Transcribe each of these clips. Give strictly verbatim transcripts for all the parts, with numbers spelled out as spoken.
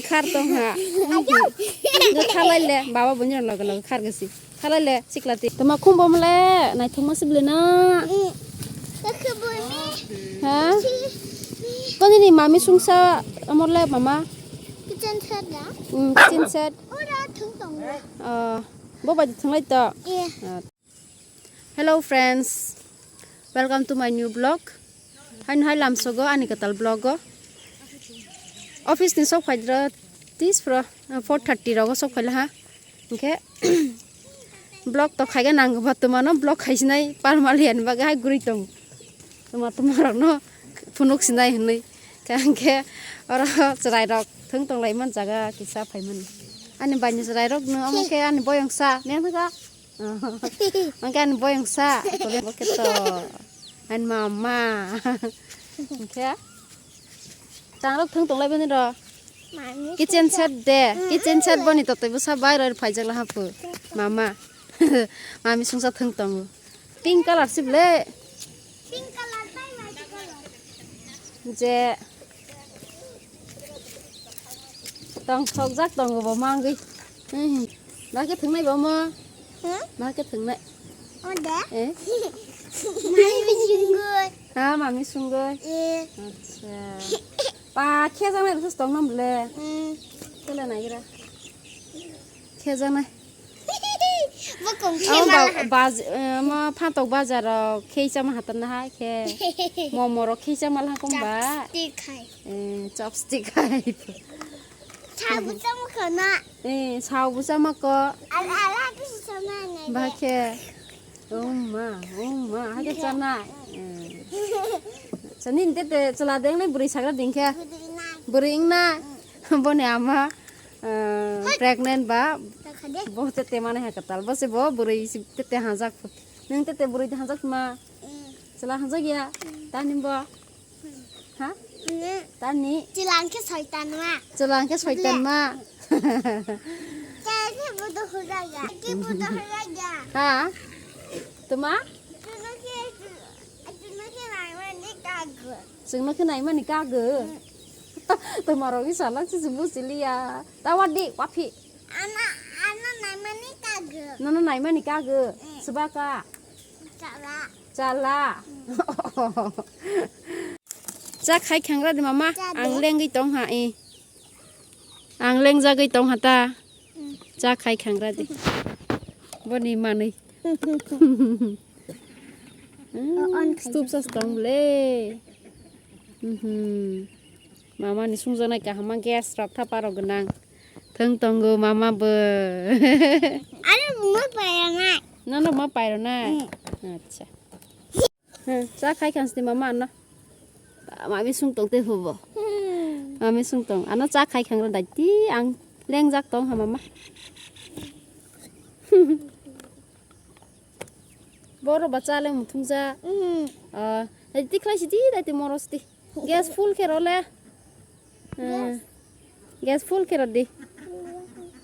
Khar tong ha. Do thalai le, baba boni rok loge loge khar gasi. Thalai le, sikla ti. Toma khum bom le, naithok ma sibile na. Ha? Koni ni mami sungsa, amor le mama. Kitchen set da? Hmm, kitchen set. Ora thung tong. Ah, bo bai thung lai to. Iya. Ah. Hello friends, welcome to my new vlog. Haino hai lamsogo ani kwtal vlog o. Office ni sok phaidro tis pro four thirty rogo sok phaila ha. Hwnkhe vlog to khaiga nang ba twmano vlog khaisinai parmali ani bagwi hai guri tong. Twma twma rokno phunuk sinai hwnwi. Hwnkhe oro chwrai rok thung tong lai man jaga kisa phaimani. Ani bai ni chwrai rok no omo khe ani boyong sa neng thaga. Hwnkhe ani boyong sa, tole bo khe to. Ani mama. Hwnkhe. Changrok thung tong lai bini ro. Mami Kitchen sungsa. Set de. Mm, kitchen set mm. Boni totoi bwsa bai roi phaijak la hapu. Mama. Mami sungsa thung tongo. Pink color si ble. Pink color bai mai color. Je. Tong thokjak tongo bo mangwi. Hmm. Ba khe thwngnai bo mo? Hmm? Ba khe thwngnai? O de? Eh? Mami sungwi. Ha, mami sungwi? Eh. Acha. Pa khe janai rwkhe tong nam le? Hmm. Kela nai gra. Khe janai. Bokong khe. Amo mala. Ba-, baj-, eh, amo phantok bazar rok khe chama hatan na hai khe. Momo rok khe chama la kong ba. Chopstick hai. Eh, chopstick hai. Sabu chama kono. Eh, sabu chama ko. Ala, ala kisi chama nai. Ba khe. Umma, umma, ha khe chana. Eh. Chani inte te chwla deng nai bwrwi sagra ding khe. Bwrwi nai. Bwrwi wng na. Boni ama. Ah, pregnant ba. Takha de. Bo tete mane ha katal. Bo se bo bwrwi si tete hanjak. Nung tete bwrwi hanjak ma. Mm. Chwla hanjak ya. Mm. Tani bo. Mm. Ha? Mm. Tani. Chwla hwnkhe soitan ma. Chwla hwnkhe soitan ma. Ke ke bodo hura ya. Ke bodo hura ya. Ha? Tuma? Tuno ke, tuno ke nai mani kago. Chwngno khe naimani kago. Tongmarok i salak se se buchiliya. Tawar di, waphi. Ano, ano naimani kago. Nono naimani kago. Eh. Swbaka. Chala. Chala. Cha khai khangra di mama. Cha de. Ang lengwi tong ha i. Ang lengjagwi tong ha ta. Mm. Cha khai khangra di. Boni manwi. Oh, on khai. Stup sa stong le. Mhm. Mama ni sungjaknai kaham ma gas rok thapa rok gwnang. Thwng tongo mama bo. Ano ma paira nai. Nono ma paira nai. Mm. Acha. Hmm, cha khai khan sini mama ano. Mami sung tong te hubo. Hmm. Mami sung tong. Ano cha khai khangra dai ti ang lengjak tong ha mama. Boro ba cha le muthung ja. Hmm. Ah, dai ti khlai sidi dai ti moros ti. Gas full khe role. Hmm. Gas. Gas full khe rodi.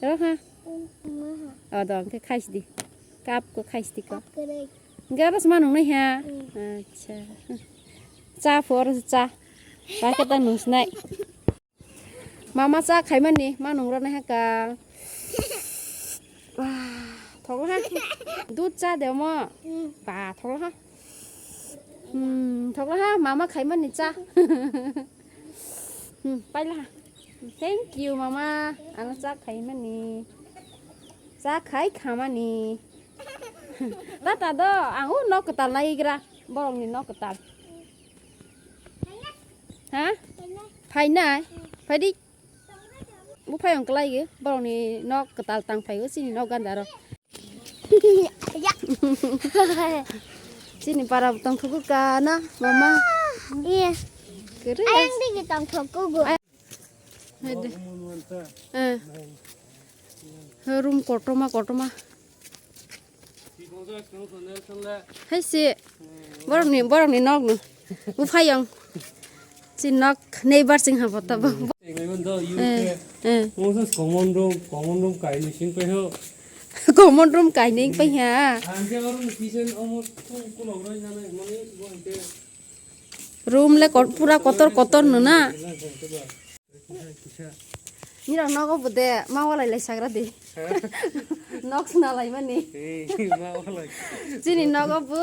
Ro ha. Hmm, hmm. Oh, dong khe khai sidi. Cup ko khai sidi ko. Cup kwrwi. Hwnkhe oro se ma nungnai ha? Mm. Acha. Cha pho oro se cha. Ba khe ta nung sinai. Mama cha khaimani ma nung rwnai ha ka. Wah, thokla ha. Dudh cha de mo. Mm. Ba, thokla ha. Hmm, thokla ha, mama khaimani cha. Hmm, paila ha. Thank you, mama. Ano cha khaimani. Cha khai khamani. Tata do, ang o nok kwtal naigra. Borokni nok kwtal. Ha? Phainai? Phaidi. Buphai ong kwlai ge. Borokni nok kwtal tang phai o, chini nok ganda ro. Ya. Chini para tong thuku ka na, mama. Iya. Kere. Ayang digi tong thuku gu. Ay-, hai de. Eh. Room kotorma, kotorma. Hai se. Borokni, borokni nokno. Buphai ong. Chini nok neighbor chwng ha bo tabo. Eh, eh. Common room, common room kainwi sing pai ho. Common room kainwi pai ha. Ang khe oro ni kitchen omo tong kulok roi nani mani bo hwnkhe. Room le ko-, pura kotor kotor no na. Kisa, kisa. Nirok nogo bo de ma walai lai sagra di. Nok sna lai mani. Ei, ma walai. Chini nogo bo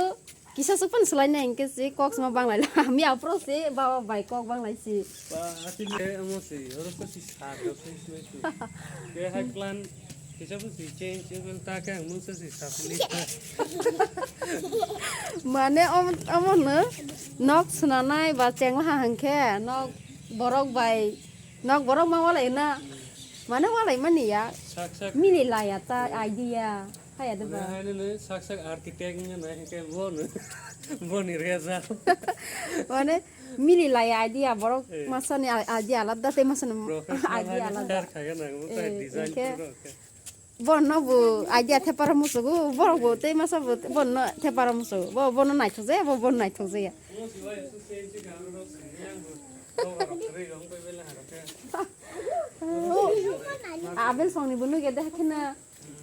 kisa supan slai na hinkhe si kok sma banglai la. Mi apro si baba bai kok banglai si. Ba, asli le amo si, oro ko si sa do si si tu. Ke hai plan kisa bo si change even ta ke ang musa si sa pili. Mane om-, omo no nok sna nai ba cheng la ha hinkhe nok borok bai Nok borok ma walai na. Mane walai mani ya. Sak sak. Mili laya ta idea. Haya de ba. Mane haino ne sak sak architect nge na ke bo no. Bo ni reza. Mane mili laya idea borok Eh. Masa ni idea alada te masa ni Professional idea haino alada. Share khaga na mo Eh, design hingke pro ke. Bono bo idea theparo musugo, borok bo tei masa bo bono theparo musugo. Bo bono naithok jaya, bo bono naithok jaya. Abel songni bo nuge de khena.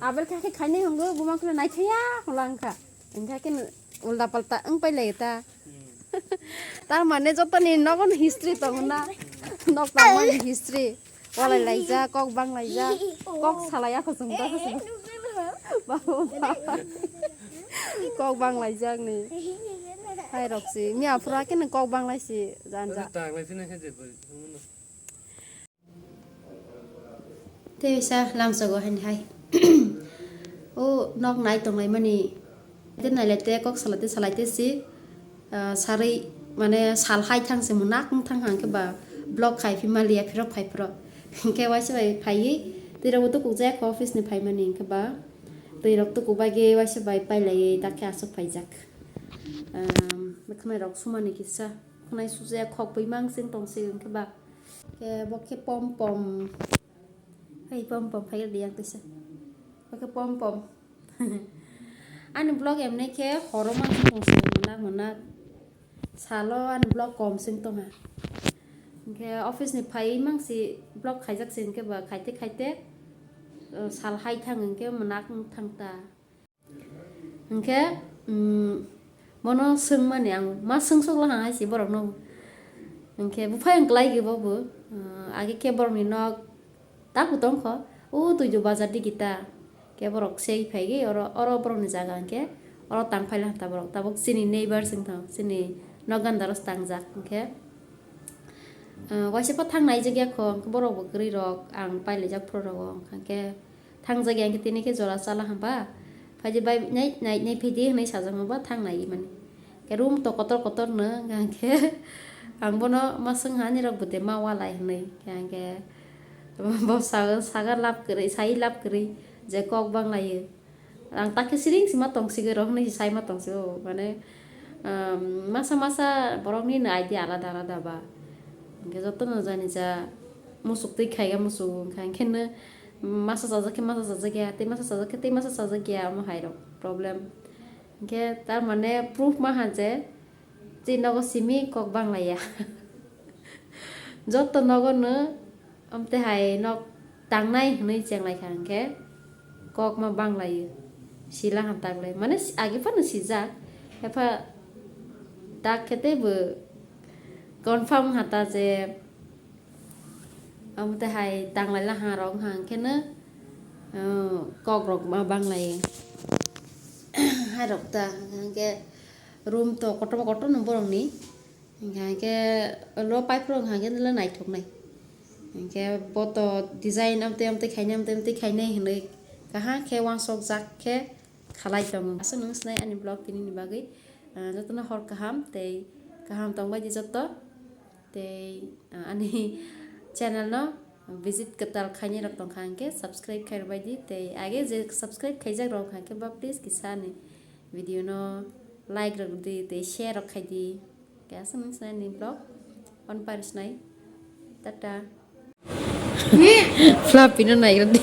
Abel kha khe khaini hongo, buma khuna naithaya hola wngkha. Wngkha khe ulda palta wng pai lai ta. Tar mane jotoni nogon history tongo na. Nok tangmani history. Walai laijak, kok bang laijak, kok salai ako chwng ta. Babu ba. Kok bang laijak ni. Hai rok si, mi aphuru ake nang kok bang lai si janja. Tang lai phina khe je bai. Tei sa lamsogo haini hai. O nok nai tonglai mani. Tei nailai te kok salai te salai te si. Ah, sarwi mane sal hai thang se munak wng thang hang khe ba block khai phi maliya phirok phai phirok. Hingke waisa bai phaiwi twi rok bo tukuk jak office ni phaimani hingke ba twi rok tukuk bai ge waisa bai pailaiwi dakhe aswk phaijak. Ehm, khwnai rok sumani kisa khwnai sujak khok bui mang sing tong se hingke ba. Ke bo khe pom pom. Hai pom pom phai di yang tisa. Oke pom pom. Ani vlog emne khe horo mang tong se munak munak. Salo ani vlog kom sing tong ha. Hingke office ni phai mang si vlog khaijak se hingke ba khaite khaite, eh, sal hai thang hingke munak thang ta. Hingke, mm, bono swngmani ang ma swngsukla hang hai se borokno. Hingke buphai ang kwlai khe bobo, ah, age khe borokni nok taku tongkho, o tuijo bazar digi ta. Khe borok sei phai khe oro, oro borokni jaga hingke oro tang phai la ta borok. Tabuk chini neighbor se wngkha, chini nok gandaro tangjak hingke, ah, waisa pha thang nai jagya kho, borok bo kwrwi rok ang pailaijak phuru rogo hingke. Thangjak ya, hingke tini khe jora chala hwnba? Phaidi bai nai, nai, nai phaidi hwnwi sajak hwnba thang nai mani. Khe room to kotor kotor no, hingke ang bono ma swngha, nirok bo de ma walai hwnwi. Hingke bo sa-, saga lab kwrwi, sai lab kwrwi je kok bang laio. Ang takhe siring sima tong sigwi rok hwnwi sai ma tong sigo. Mane, um, masa masa borokni no idea alada alada ba. Hingke jotono jani ja musuk twi khaiga musuk wngkha, hingke no Masa chajak khe masa chajak ya, tei masa chajak khe tei masa chajak ya, omo hai rok problem. Hingke tar mane proof ma han je, tei nogo simi kok bang lai ya. Joto nogo no, amte hai nok tangnai hwnwi cheng lai kha hingke kok ma bang lai o. Sila han tak lai. Mane si-, age phano sijak. Epha tak khe tei bo confirm ha ta je, Omo tei hai tanglai la ha rok hang khe no, uh, kok rok ma bang lai. Hai rok ta hang khe room to kotor kotor no borok ni. Hingkhe lo pipe rok hang khe no naithok nai. Hingkhe bo to design amtwi amtwi khainai, amtwi amtwi khainai hinwi kaham khe uansuk jak khe khalai tongo. Aswk nwng sinai ani vlog tini ni bagwi, uh, jotono hor kaham tei kaham tongbai di joto. Tei, ah, ani channel no visit kwtal khainai rok tongkha hwnkhe subscribe khairokbai di, tei age je subscribe khaijak rok hwnkhe ba please kisa ani video no like rok di tei share rok khai di. Khe aswk nung sinai ni vlog on pari sinai. Tata. Fluffy no naigra di.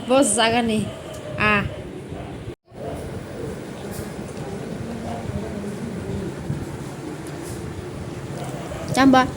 Boss jagani. Ah. Chamba.